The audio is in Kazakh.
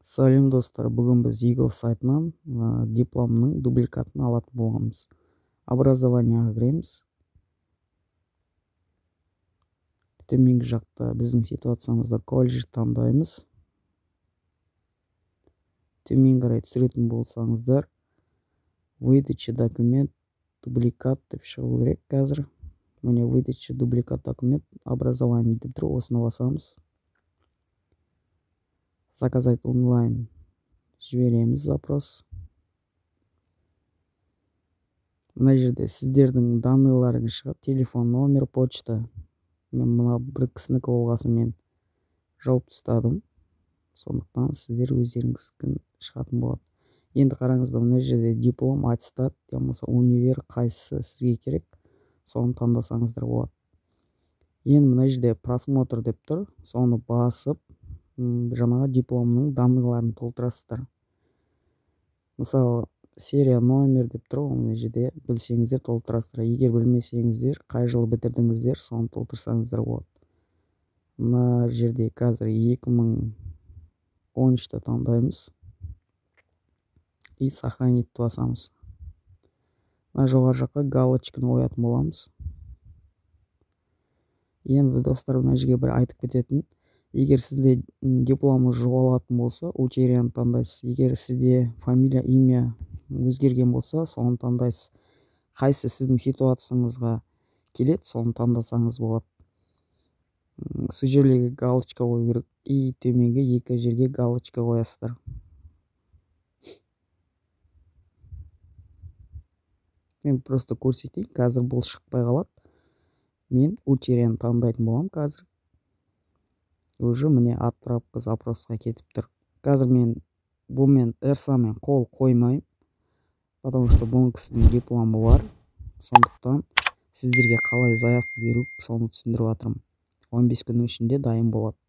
Сәлем, достар! Бүгін біз eGov сайтынан дипломның дубликатын алатын боламыз. Образование ға кіреміз. Төменгі жақта біздің ситуациямызда колледж таңдаймыз. Төмен қарай түсіретін болсаңыздар, выдача документ дубликат деп шығу керек қазір. Міне, выдача дубликат документ образование деп тұр, осыны басамыз. Заказать онлайн жібереміз запрос. Мына жерде сіздердің данный ларыңыз шығады: телефон номер, почта. Мен мына бір кісінікі болғасын, мен жауып тастадым, сондықтан сіздер өздеріңіздікін шығатын болады. Енді қараңыздар, мына жерде диплом, аттестат я болмаса универ, қайсысы сізге керек, соны таңдасаңыздар болады. Енді мына жерде просмотр деп тұр, соны басып, жаңағы дипломның данный ларын толтырасыздар. Мысалы, серия, номер деп тұр ғой мына жерде, білсеңіздер, толтырасыздар. Егер білмесеңіздер, қай жылы бітірдіңіздер, соны толтырсаңыздар болады. Мына жерде қазір 2013-ті таңдаймыз и сохранить басамыз. Мына жоғары жаққа галочка ны қоятын боламыз. Енді, достар, мына жерге бір айтып кететін: егер сізде дипломыңыз жоғалатын болса, утерян таңдайсыз. Егер сізде фамилия, имя өзгерген болса, соны таңдайсыз. Қайсы сіздің ситуацияңызға келеді, соны таңдасаңыз болады. Сол жерлерге галочка қою керек и төменгі екі жерге галочка қоясыздар. Мен просто көрсетейін, қазір бұл шықпай қалады. Мен утерян таңдайтын боламын қазір. Уже, міне, отправка запрос қа кетіп тұр. Қазір мен бұмен РСА мен қол қоймаймын, потому что бұл кісінің дипломы бар. Сондықтан сіздерге қалай заявка беру, соны түсіндіріп жатырмын. 15 күннің ішінде дайын болады.